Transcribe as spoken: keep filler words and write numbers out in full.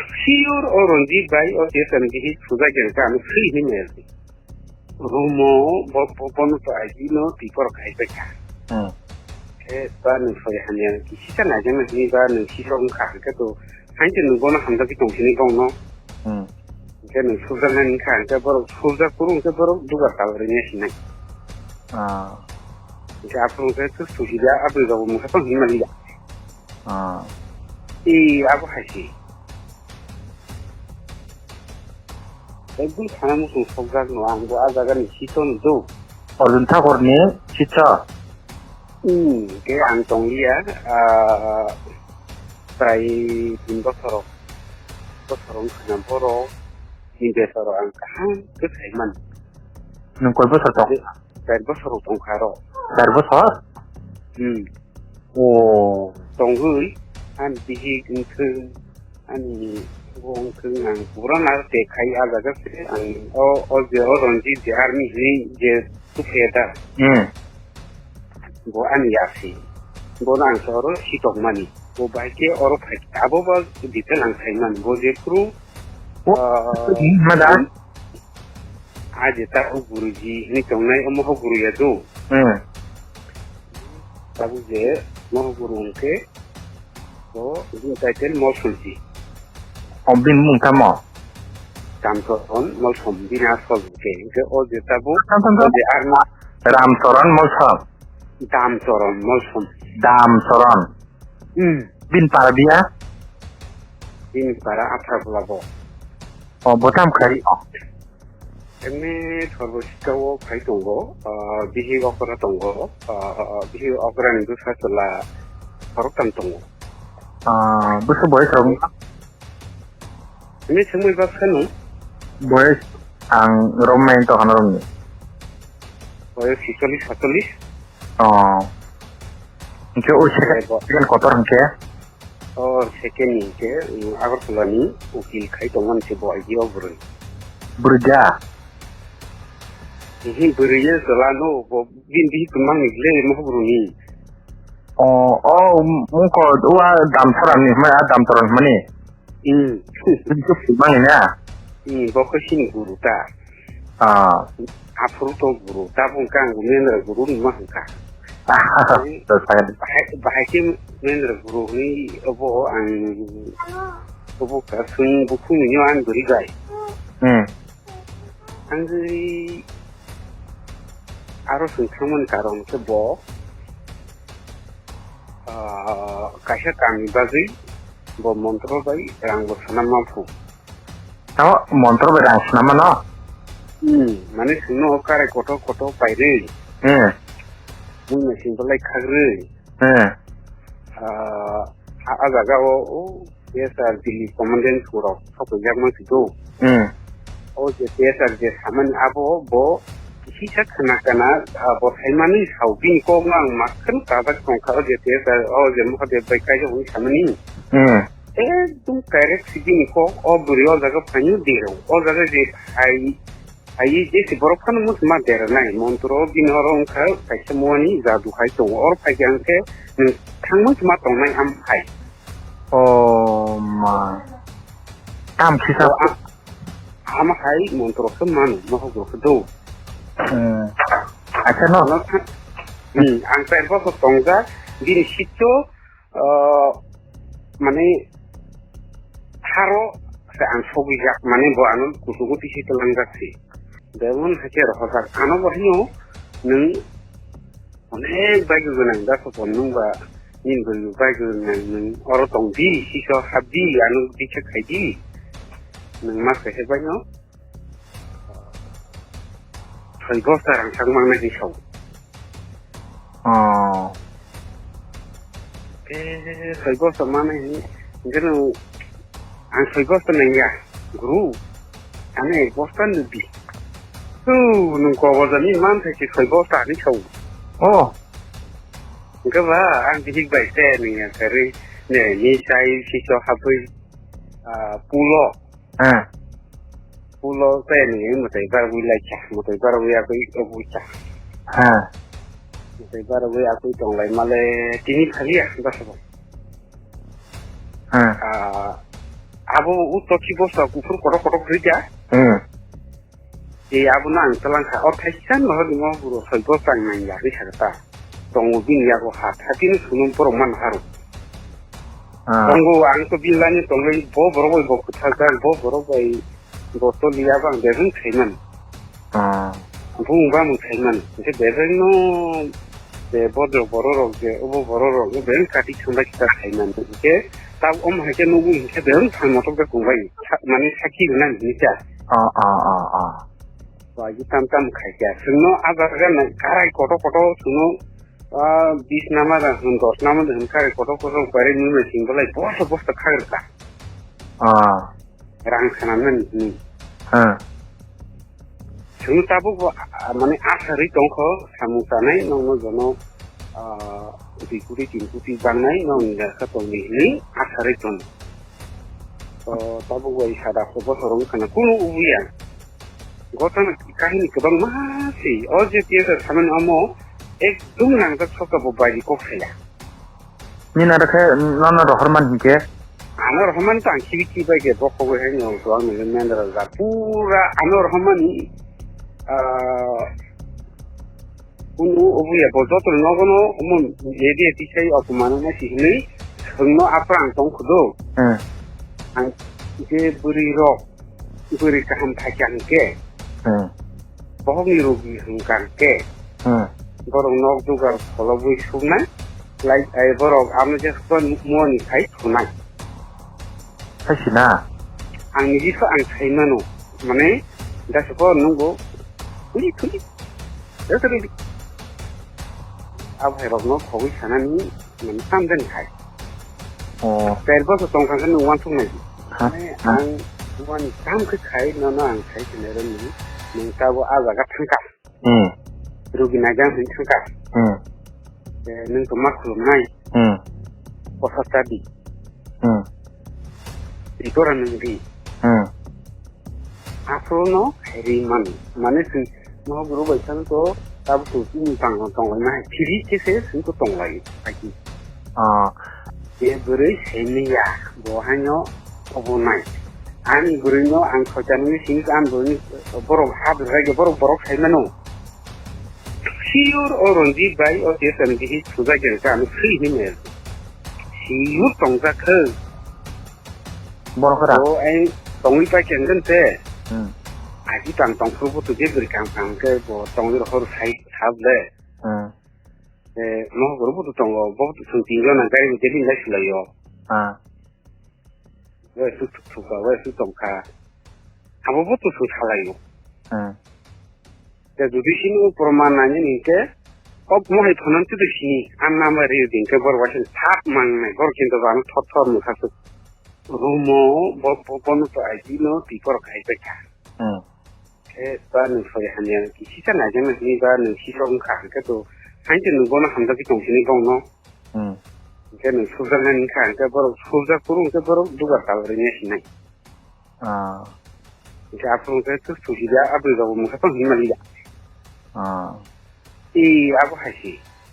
Sure, o Ranjit bai, o S M D hi sujak yang ka, ano sui hin ya. Rumo, bo, bo, bono to aji no, tipo rok khai pai kha. Hmm. E, ba nung soi hamya, kisi sa na jang ni ba nung si rok kha, ke to, hain te nung bono hamda ki tong sini bong no. Hmm. Ke nung sujak nani kha, ke borok sujak puru, ke borok dugar tal ri ne sinai. Ah. Ke apung ke tu suji da, apung ga mung kha tong hin mali da. Ah. I, abo hai si. Ekdum thana muchung sokjak no, ang bo a jaga ni sitio no do. Arjun Thakur ni sitio? Hmm, ke ang tong liya, ah, prai tin bosor, bosor wng khna borok ni besaro ang kaham khe sai man. Nwng koi bosor tong? Char bosor tong kha ro. Char bosor? Hmm. O. Tongwi, ang bihik wngkhe, ani bo wngkhe ang pura na te khai a jaga se ang o, o je o Ranjit je army hini je tuphe da. Hmm. Bo ani yasi. Bo na ang soro sitok mani. Bo bai ke oro phai abo ba detail ang khai mani. Bo je kru, O, ah, mada? A je ta o guruji hini tongnai omo ho guru ya do. Hmm. Tabuk je mo ho guru hwnkhe, o, bini title Molsomsi. O, bini mung tamo? Damchoron Molsom, bini asol hwnkhe. Hwnkhe o je tabuk, Tam, tam, tam. O je arma Ramchoron Molsom. Damchoron Molsom. Damchoron. Hmm. Bini para biya? Bini para Athra Bula bo. O, bo tam khai? Emni thorbo sikao phai tongo, ah, bihik okra tongo, ah, bihik okra ni bwsa chwla khoroktham tongo. Ah, bwsa boyes rok? Emni swngmwi bak phano? Boyes ang romnai to hano romni. Boyes chicholish, satolish. Oh. Hwnkhe o second, Ebo. Second kotor hwnkhe? O second ni hwnkhe, um, Agartala ni ukil khai tongmani se bo I D O bwrwi. Bwrwi da? Ehe, bwrwi ye chwla no, bo bini bihik kwmang ni le mo bwrwi ni. O, o, um, mungko, o a Damchoron ni hwnmani, a Damchoron hwnmani? Hmm. Bini bihik kwmang ni na? Hmm, bo khe sini guru ta. Ah. Aphuru to guru, tabuk hwnkha ang Mendra guru ni ma hwnkha. Ah, to sakha di. Bahai, bahai khe Mendra guru hwnwi obo ang, obo ka swng bukhuk nini ang bwrwi bai. Hmm. Ang jai aro swng thangmani karon khe bo, ah, kaisa kamni bagwi bo montro bai rang bo sana ma phu. Tamo montro bai rang swnam mano? Hmm, mane chwngno karai kotor kotor pairwi. Hmm. Mui machine bolai khagrwi. Hmm. Ah, a, a jaga o, o, T S R Delhi commandant rok sokojak man si do. Hmm. O je T S R je samani abo bo kisa khana kana, ah, bo saimani sao bini kok no ang makheno kajak tongkha o je T S R o je Mahadev bai kaijak hwnwi samani. Hmm. Ekdum direct si bini kok, o bwrwi o jaga phainw derw. O jaga je phai, phaiwi jesi borok phano muchuma deranai. Montro bini oro wngkha kaisa muani jadu hai tongo. Oro phaikhe ang khe nwng thangma chuma tongnai am hai. O ma. Tam khisa. O, a-, ama hai montro khe manu, mohok rok khe do. Hmm. Acha no. Ano tha-, hmm, ang khe bo tongjak, bini sitio, ah, mane haro se ang sogwijak, mane bo ano kuchugo tisi twlangjak se. Demon hakhe rohorjak, ano bo hino nwng onek bai gwnang da sopon nwng ba nini bwrwi bai gwnang nwng oro tong di, siso hap di, ano bikhe khai di. Nwng ma khe bai no. Soi bosta rang sak mangnai hinwi sao. Oh. Eh, soi bosta manai hinwi, hwnkhe no ang soi bosta nangya, guru. Ano ek bosta nudi. Tu, nwng kobor jani man thai se soi bosta hinwi sao. Oh. Hwnkhe ba, ang bihik bai se nangya, kari, ne, ni sai, siso habwi, ah, pulo. Ah. Pulo kaya ni mwtai barwi lai kha, mwtai barwi agwi obwi kha. Ah. Mwtai barwi agwi tong lai male tini khali ya, bas bo. Ah. Ah, Abo o toki bosta kuphur kotok kotok rwja. Hmm. E abo no ang twlang kha. O thaisa no hor mo buro soi bosta ang nang ya ri kha ta. Tongo bini yago ha. Thati no sunung borok man haro. Ah. Tongo ang to bilani tongwi bo borok bai bo kwthajak, bo borok bai bo toliya bang bebeng khaiman. Ah. Bung bang khaiman. Hingke bebeng no je bodro borok rok je obo borok rok je bebeng kati thangbai kita khaiman. Hingke ta om haike nugwi hingke bebeng thang motok de tongbai. Sa-, mane sakhi rwna hinsa. Ah, ah, ah, ah. Wagi tam tam khaikya. Sungno ajar ga nai karai koto koto sungno, ah, bis nama da hun dos nama da hun karai koto koto bare nuna sing bolai bosta bosta khagrika. Ah. Rang sana nan ni. Ah. Sungno tabuk bo, ah, mane asari tongkho samung sanai nongno jono, ah, dui kuti tin kuti bangnai nong ni dakha tongni hinui asari tong. To tabuk bai sada ko bosor wng khana kunu ubuya. Gotana kahini kwbangma se. O je T S R samani omo ekdum nangjak sokta bo bairi kok saya. Nini aro khe nono rohorman hinkhe? Ano rohorman to ang khibi khibai khe bokhogwi hai no to ang nini mendra ja pura ano rohormani, ah, Kunu obuya bo joto nogono omo media tisai otomano na si hinui songno apra ang tong khudo. Hmm. Ang je bwrwi rok, bwrwi kaham thakya hwnkhe, Hmm. bohokni rogi hwnkha hwnkhe, Hmm. borok nok dugar kholobwi suknai, like, ai borok amo je muani khai thunai. Hai sina? Ang niji kho ang sai mano, mane, da se ko nungbo, thuli thuli. Abo hai rokno khogwi sanani, mane, tam den hai. Oh. Ter boso tong kha khe nwng uansuk nai. Ha? Mane, Ha? ang uani kam khe khai, nono ang khai khe nai rwmani, nwng tabo a jaga thang kha. Hmm. Rugi naijang hin thang kha. Hmm. Eh, nwng to ma khulum nai. Hmm. Kosa chadi. Hmm. Itora nwng di. Hmm. Aswk no ri man. Mane si no guru bai san to tab tu tin tang tong lai na. Phiri ke se sin to tong lai. Aki. Ah. Je bwrwi semiya, bo haino obonai. Ani bwrwino ang soitanwi sini ang bwrwini borok ha bwrwkhe borok borok saimano. Sure o Ranjit bai o T S M D hi sujak yang ka ano free ni mel. Sure tongjak khe. Borok khe ra? O ai tongwi pai khe hwnkhe te. Hmm. Aji tang tong phuru bo tu je bwrwi kang kang khe bo tongwi hor sai sable. Hmm. Eh, mohok rok butu tongo, bo butu song tin jona gari bo jephini lai sulaio. Ah. Wai su thuk thuk ba, wai su tongkha. Abo butu song salaio. Hmm. Te jodi sini o proman nani ni ke, kok mohai phanan tu sini, an nama ri din ke bor wasin thap mang nai, bor kinto ba thot thot mukha su. Rumo, bo, bo, bono to aji no, ti por khai pe kha. Hmm. Khe ba nwng sori hamya kisi cha naijaknai hwnwi ba nwng sisok wngkha, hwnkhe to hain se nwng bono hamjagwi tong sini bongno. Hmm. Hwnkhe nwng sujaknai wngkha, hwnkhe borok sujak phuru hwnkhe borok dugar tal rwngya sinai. Ah. Hwnkhe aphuru hwnkhe to susi ya, aboni rok mungsa tong hinmani ya. Ah. E, abo hai se.